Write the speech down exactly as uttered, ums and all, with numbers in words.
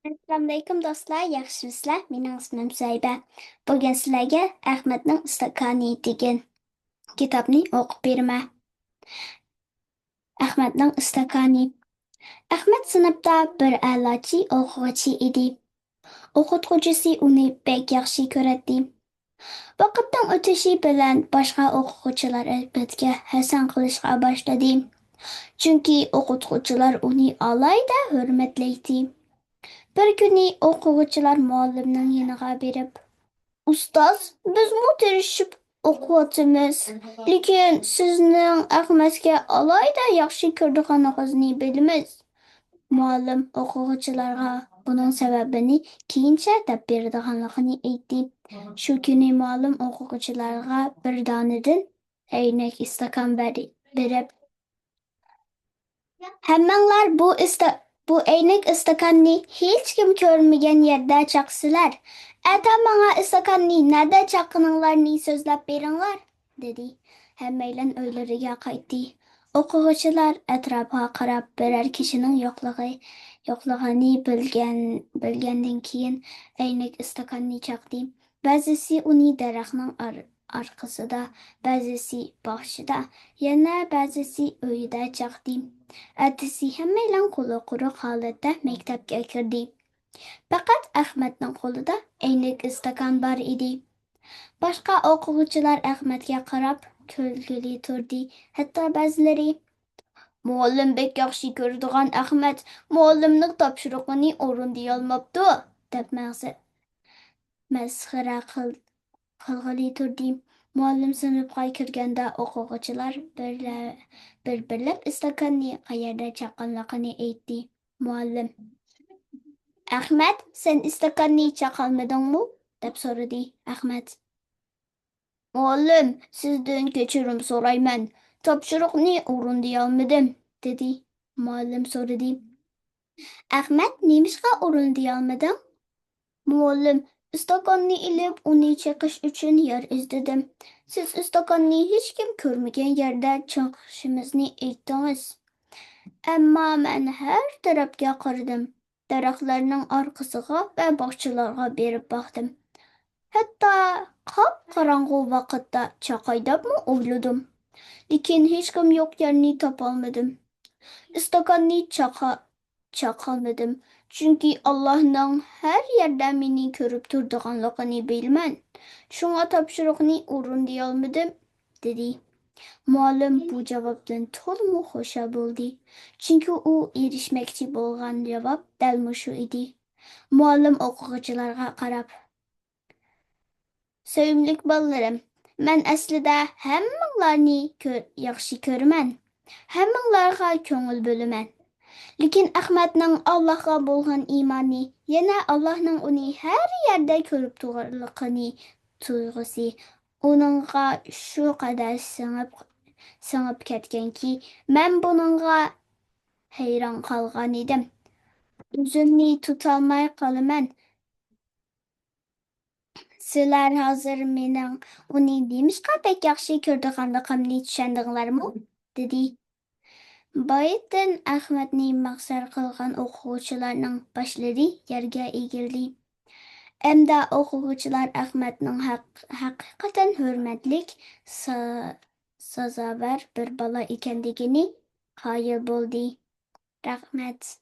ئەسسالامۇئەلەيكۇم دوستلار، ياخشىمۇسىلەر؟ مېنىڭ ئىسمىم سۇھەيبە. بۈگۈن سىلەرگە ئەخمەتنىڭ ئىستاكانى دېگەن كىتابنى ئوقۇپ بېرىمەن. ئەخمەتنىڭ ئىستاكانى. ئەخمەت سىنىپتا بىر ئەلاچى ئوقۇغۇچى ئىدى. ئوقۇتقۇچىسى ئۇنى بەك ياخشى كۆرەتتى. ۋاقىتنىڭ ئۆتۈشى بىلەن باشقا ئوقۇغۇچىلار ئەخمەتكە ھەسەن قىلىشقا باشلىدى. چۈنكى ئوقۇتقۇچىلار ئۇنى ئالاھىدە ھۆرمەتلەيتتى. بىر كۈنى ئوقۇغۇچىلار مۇئەللىمنىڭ يېنىغا بېرىپ، ئۇستاز، بىزمۇ تىرىشىپ ئوقۇۋاتىمىز، لېكىن سىزنىڭ ئەخمەتكە ئالاھىدە ياخشى كۆرىدىغانلىقىڭىزنى بىلىمىز. مۇئەللىم ئوقۇغۇچىلارغا بۇنىڭ سەۋەبىنى كېيىنچە دەپ بېرىدىغانلىقىنى ئېيتتى. شۇ كۈنى مۇئەللىم ئوقۇغۇچىلارغا بىر دانىدىن ئەينەك ئىستاكان بەر-، بېرىپ، ھەممىڭلار بۇ ئىستا-، بۇ ئەينەك ئىستاكاننى ھېچكىم كۆرمىگەن يەردە چاقىسىلەر. ئەتە ماڭا ئىستاكاننى نەدە چاققىنىڭلارنى سۆزلەپ بېرىڭلار، دېدى. ھەممەيلەن ئۆيلىرىگە قايتتى. ئوقۇغۇچىلار ئەتراپىغا قاراپ، بىرەر كىشىنىڭ يوقلۇقى، يوقلىغىنى بىلگەن، بىلگەندىن كېيىن، ئەينەك ئىستاكاننى چاقتى. بەزىسى ئۇنى دەرەخنىڭ ئار-، ئارقىسىدا، بەزىسى باغچىدا، يەنە بەزىسى ئۆيىدە چاقتى. ئەتىسى ھەممەيلەن قولى قۇرۇق ھالەتتە مەكتەپكە كىردى. پەقەت ئەخمەتنىڭ قولىدا ئەينەك ئىستاكان بار ئىدى. باشقا ئوقۇغۇچىلار ئەخمەتكە قاراپ كۈلگىلى تۇردى. ھەتتا بەزىلىرى، «مۇئەللىم بەك ياخشى كۆرىدىغان ئەخمەت مۇئەللىمنىڭ تاپشۇرۇقىنى ئورۇندىيالماپتۇ» دەپ مەقسە-، مەسخىرە قىل-، قىلغىلى تۇردى. مۇئەللىم سىنىپقا كىرگەندە ئوقۇغۇچىلار بىرلە-، بىر-بىرلەپ ئىستاكاننى قەيەردە چاققانلىقىنى ئېيتتى. مۇئەللىم، «ئەخمەت، سەن ئىستاكاننى چاقالمىدىڭمۇ؟» دەپ سورىدى. ئەخمەت، «مۇئەللىم، سىزدىن كەچۈرۈم سورايمەن. تاپشۇرۇقنى ئورۇندىيالمىدىم» دېدى. مۇئەللىم سورىدى، «ئەخمەت، نېمىشقا ئورۇندىيالمىدىڭ؟» مۇئەللىم، «ئىستاكاننى ئېلىپ، ئۇنى چېقىش ئۈچۈن يەر ئىزدىدىم. سىز ئىستاكاننى ھېچكىم كۆرمىگەن يەردە چېقىشىمىزنى ئېيتتىڭىز. ئەمما مەن ھەر تەرەپكە قارىدىم. دەرەخلەرنىڭ ئارقىسىغا ۋە باغچىلارغا بېرىپ باقتىم. ھەتتا قاپقاراڭغۇ ۋاقىتتا چاقاي دەپمۇ ئويلىدىم. لېكىن ھېچكىم يوق يەرنى تاپالمىدىم. ئىستاكاننى چاقا-، چاقالمىدىم. چۈنكى ئاللاھنىڭ ھەر يەردە مېنى كۆرۈپ تۇرىدىغانلىقىنى بىلىمەن. شۇڭا تاپشۇرۇقنى ئورۇندىيالمىدىم» دېدى. مۇئەللىم بۇ جاۋابتىن تولىمۇ خۇشال بولدى. چۈنكى ئۇ ئېرىشمەكچى بولغان جاۋاب دەل مۇشۇ ئىدى. مۇئەللىم ئوقۇغۇچىلارغا قاراپ، «سۆيۈملۈك بالىلىرىم، مەن ئەسلىدە ھەممىڭلارنى كۆ-، ياخشى كۆرىمەن. ھەممىڭلارغا كۆڭۈل بۆلىمەن. لېكىن ئەخمەتنىڭ ئاللاھقا بولغان ئىمانى، يەنە ئاللاھنىڭ ئۇنى ھەر يەردە كۆرۈپ تۇرغانلىقىنى تۇيغۇسى ئۇنىڭغا شۇ قەدەر سىڭىپ، سىڭىپ كەتكەنكى، مەن بۇنىڭغا ھەيران قالغان ئىدىم. ئۆزۈمنى تۇتالماي قالىمەن. سىلەر ھازىر مېنىڭ ئۇنى نېمىشقا بەك ياخشى كۆرىدىغانلىقىمنى چۈشەندىڭلارمۇ؟» دېدى. بايىتتىن ئەخمەتنى مەخسەر قىلغان ئوقۇغۇچىلارنىڭ باشلىرى يەرگە ئېگىلدى. ئەمدى ئوقۇغۇچىلار ئەخمەتنىڭ ھەق-، ھەقىقەتەن ھۆرمەتلىك، سا-، سازاۋەر بىر بالا ئىكەنلىكىنى قايىل بولدى. رەھمەت.